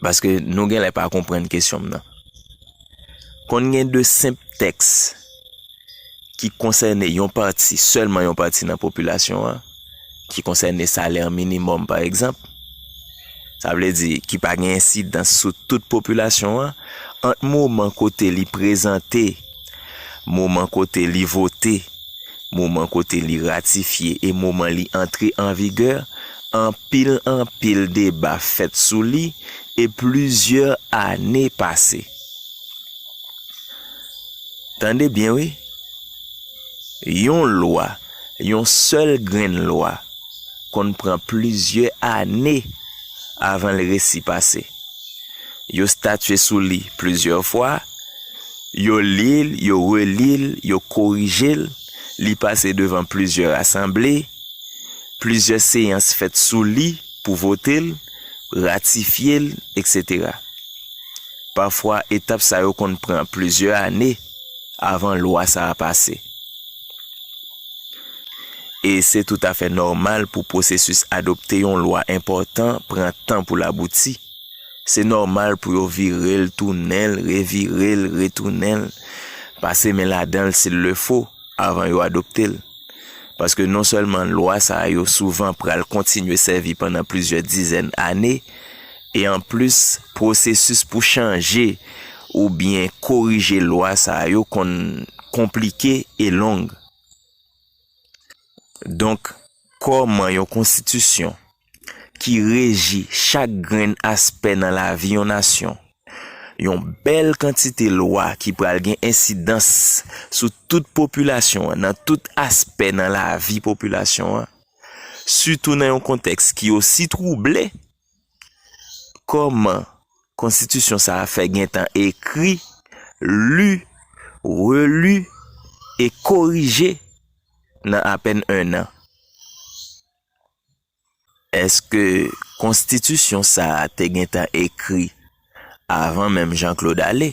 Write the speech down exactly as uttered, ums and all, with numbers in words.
Paske nou genlè pa konprann kesyon m nan. Konn gen de senp tèks ki konsène yon pati, sèlman yon pati nan popilasyon an, ki konsène salè minimòm, pa egzanp, sa vle di ki pa gen ensidans sou tout popilasyon an, ant moman kote li prezante, moman kote li vote, moman kote li ratifye e moman li antre an vigè, anpil, anpil deba fèt sou li e plizyè ane pase. Tande byen, wi. Yon lwa, yon sèl grenn lwa, konn pran plizyè ane avan l resi pase. Yo statye sou li plizyè fwa, yo li l, yo reli l, yo korije l, li pase devan plizyè asanble, plizyè seyans fèt sou li pou vote l, ratifye l, etsetera. Pafwa, etap sa yo konn pran plizyè ane avan lwa sa a pase. E se toutafè nòmal pou pwosesis adopte yon lwa enpòtan pran tan pou l abouti. Se nòmal pou yo vire l, tounen l, revire l, retounen l, pase men ladan l si l le fo, avan yo adopte l. Paske non sèlman lwa sa yo souvan pral kontinye sèvi pandan plizyè dizèn ane, e anplis, pwosesis pou chanje oubyen korije lwa sa yo konn konplike e long. Donk, kòman yon konstitisyon ki reji chak grenn aspè nan lavi yon nasyon, yon bèl kantite lwa ki pral gen ensidans sou tout popilasyon an, nan tout aspè nan lavi popilasyon an, sitou nan yon kontèks ki osi twouble, kòman konstitisyon sa a fè gentan ekri, li, reli e korije nan apèn enn an? Èske konstitisyon sa a te gentan ekri avan menm Jean Claude ale?